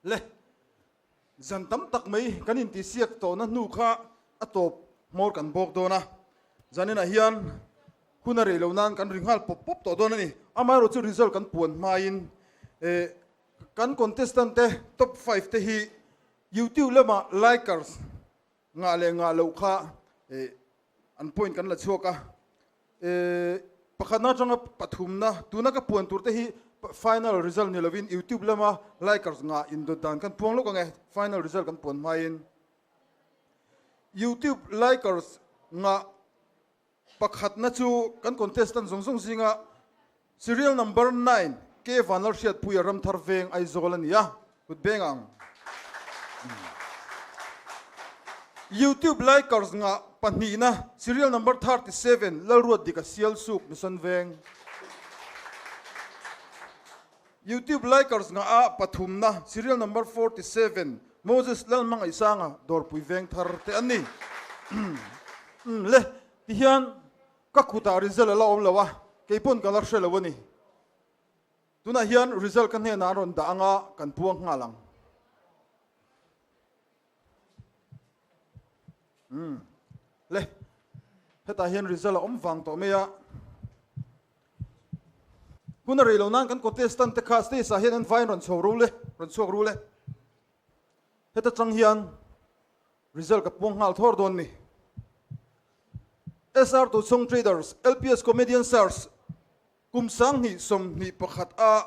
Le, zan tam tak mai kan intihsiak tawhna hnu kha a tawp hmawr kan bawk dawn a, zaninah hian hun a rei lo nan kan ri nghal pawp pawp tawh dawn a ni. Amaherawhchu chu result kan puan hmain eh kan contestant te top five te hi YouTube lama likers ngah leh ngah loh kha eh an point kan la chhuak a. Pakhatna atanga pathumna, tuna ka puan tur te hi final result ni lovin YouTube lama likers ngah indawt dan kan puang lawk ang e, final result kan puan hmain. YouTube likers ngah pakhatna chu kan contestant zawng zawng zinga serial number nine K Vanlalhriatpuia Ramthar Veng Aizawl a ni a, kut beng ang. YouTube likers ngah pahnihna serial number 37 Lalruatdika Sialsuk Mission Veng. YouTube likers ngah a pathumna serial number 47 Moses Lalhmangaihsanga Dawrpui Veng thar te an ni. Le tihian ka kutah result a la awm lo a, keipawn ka la hre lo a ni. Tunah hian result ka hnenah an rawn dah anga kan puang nghal ang. Umm le, hetah hian result a awm vang tawh mai a. Hun a rei lo nan kan contestant te kha stage ah hian an vaiin rawn chho ru le, rawn chhuak ru le. Heta tang hian result ka puang nghal thawr dawn ni. SR Tochhawng Traders, LPS Comedian Search, Kum 2021 a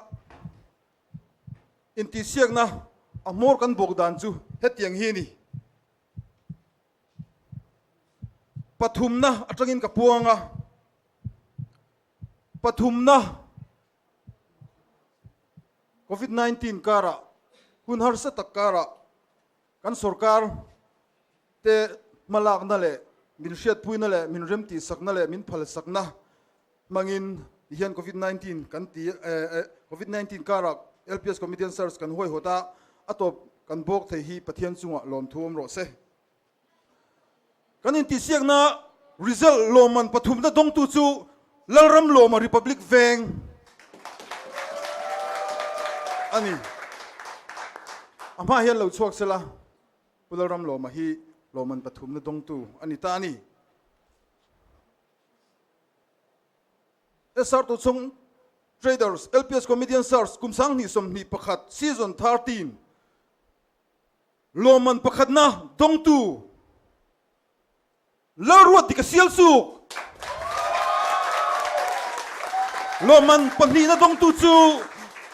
intihsiakna a hmawr kan bawk dan chu hetiang hi a ni. Pathumna atangin ka puang a, pathumna Covid 19 karah hun harsa tak karah kan sorkar te hmalakna leh min hriatpuina leh min remtihsakna leh min phalsakna hmangin tihian Covid 19 kan ti Covid 19 karah LPS Comedian Search kan huaihawt a, a tawp kan bawk thei hi Pathian chungah lawmthu awm rawh se. Kan intihsiakna result lawmman pathumna dawngtu chu Lalram Lawma Republic Veng a ni. A hma hian lo chhuak sela Pu Lalram Lawma hi lawmman pathumna dawngtu a ni ta a ni. SR Tuchhung Traders LPS Comedian Search kum 2021 Season 13 Lawmman pakhatna dawngtu Lalruatdika Sialsuk. Lawmman pahnihna dawngtu chu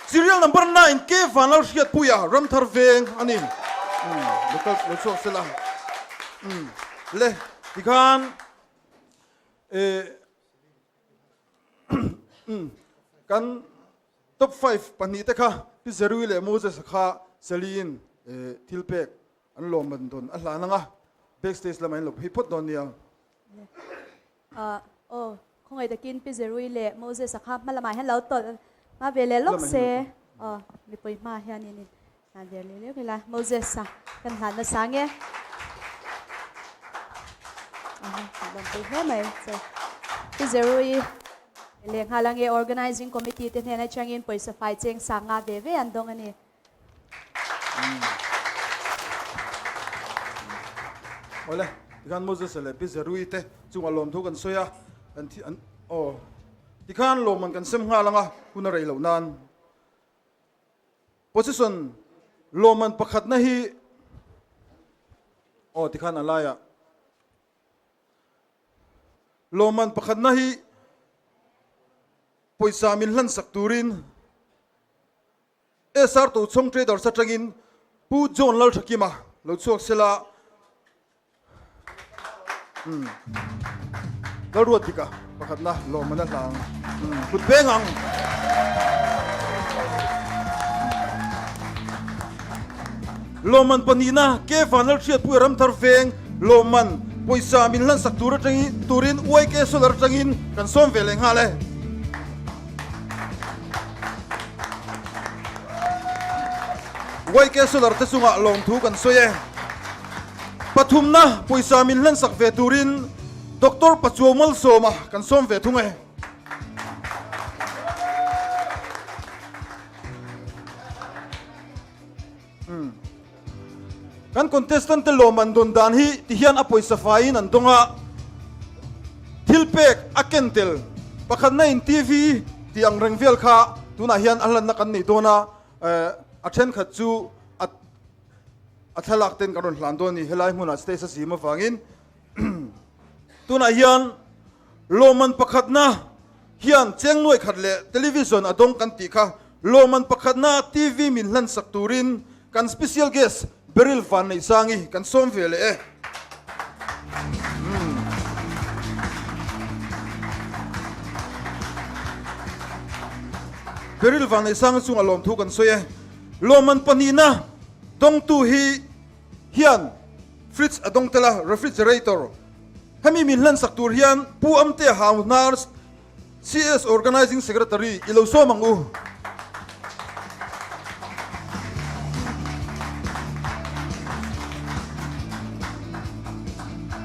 Serial number 9 K Vanlalhriatpuia Ramthar Veng a ni. Lo kal lo chhuak sela. Le tikhan kan Top five pahnihte kha Pi Zerui leh Moses-a kha Sally-in thil pek an lawmman dawn a hlan ang a, backstage lamah in lo phei phawt dawn nia. Aw, khawngaih takin Pi Zerui leh Moses-a kha hma lamah hian lo tawlh hma ve leh lawk se. Aw, mipui hma hian in hlan ve leh lek ila. Moses-a kan hlan nasa nge? Aha, lawmpui hle mai che. Pi Zerui leh nghal ange Organizing Committee te hnen atangin pawisa fai cheng sang nga ve ve an dawng a ni. Awle, tikhan Moses leh Pi Zerui te chungah lawmthu kan sawi a, kan thi an aw tikhan lawmman kan sem nghal anga hun a rei loh nan. Position lawmman pakhatna hi aw tikhan a laiah lawmman pakhatna hi pawisa min hlansak turin SR Tochhawng Traders atangin Pu John Lalthakima lo chhuak sela Umm Lalruatdika pakhatna lawmman a hlang umm kut peng ang. Lawmman pahnihna K Vanlalhriatpuia Ramthar Veng lawmman pawisa min hlansak tur atangin turin YK Solar atangin kan sawm ve leh nghal e. YK Solar te chungah lawmthu kan sawi e. Pathumna pawisa min hlansak ve turin Doctor Pachuau Malsawma kan sawm ve thung e. Kan contestant te lawm an dawn dan hi ti hian a pawisa faiin an dawng a, thil pek a ken tel pakhatna in TV tih ang reng vel kha tunah hian a hlanna kan nei dawn a, a thenkhat chu a a thlalak ten kan rawn hlan dawn a ni helai hmunah stage a zim avangin tunah hian lawmman pakhatna hian cheng nuai khat leh television a dawng kan tih kha lawmman pakhatna TV min hlan sak turin kan special guest Beryl Vanneihsangi kan sawm ve leh e. Beryl Vanneihsangi chunga lawmthu kan sawi e. Lawmman pahnihna dawngtu hi hian fridge a dawng tel a, refrigerator. Hemi min hlansak tur hian Pu Amtea Hauhnar, CS Organising Secretary i lo sawm ang u.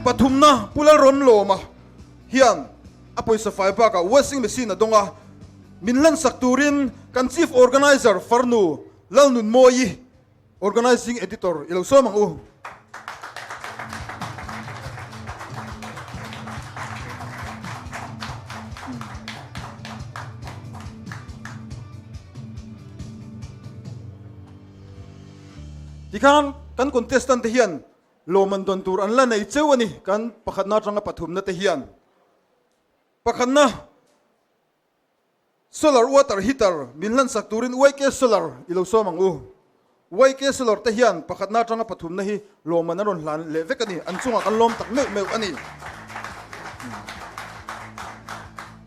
Pathumna Pu Lalrawmlawma hian a pawisa fai bakah washing machine a dawng a, min hlansak turin kan Chief Organiser farnu Lalnunmawii, Organising Editor i lo sawm ang u. Tikhan kan contestant te hian lawmman dawn tur an la nei cheu a ni kan pakhatna atanga pathumna te hian. Pakhatna Solar water heater min hlansak turin YK Solar i lo sawm ang u. YK Solar te hian pakhatna atanga pathumna hi lawmman an rawn hlan leh vek a ni. An chungah kan lawm tak meuh meuh a ni.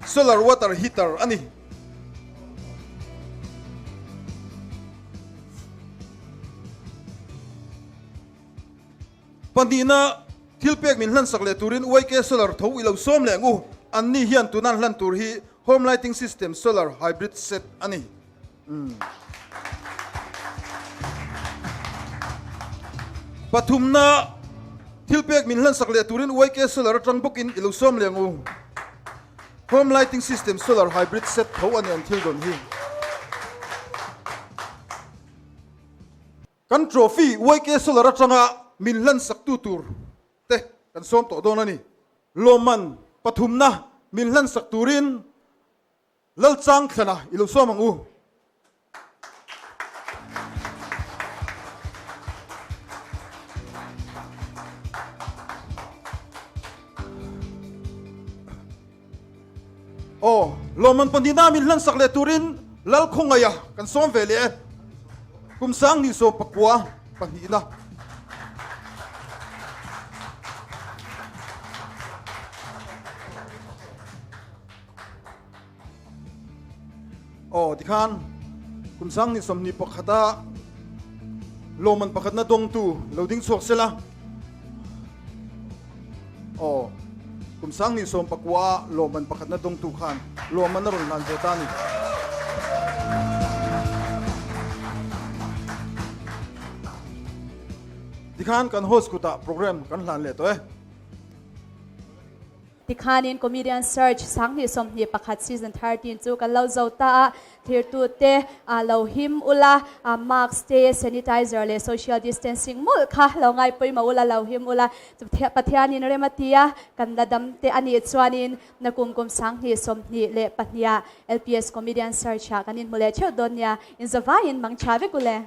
Solar water heater a ni. Pahnihna thil pek min hlansak leh turin YK Solar tho i lo sawm leh ang u. Anni hian tuna an hlan tur hi Home lighting system solar hybrid set a ni. Pathumna thil pek min hlansak leh turin YK Solar atang bawkin i lo sawm leh ang u. Home lighting system solar hybrid set tho a ni an thil dawn hi. Kan trophy YK Solar atanga min hlansak tu tur te kan sawm tawh dawn a ni. Lawmman pathumna min hlansak turin Lalchang Thlana i lo sawm ang u. Aw, lawmman pahnihna min hlansak leh turin Lalkhawngaia kan sawm ve leh e. Kum 29 pahnihna. Aw, tikhan kum 21 a lawmman pakhatna dawngtu lo ding chhuak sela. Aw, kum 29 a lawmman pakhatna dawngtu khan lawmman a rawn hlan ve ta a ni. Tikhan kan host kutah program kan hlan leh tawh e. Tikhanin Comedian Search 2021 Season 13 chu kan lo zo ta a, thirtute lo him ula, mask te, sanitizer leh social distancing mawlh kha lo ngai pawimawh ula, lo him ula. Pathianin rem a ti a, kan la dam te a nih chuanin nakum kum 2022 ah LPS Comedian Search ah kan inhmu leh theuh dawn nia, inzavaiin mang tha vek ule.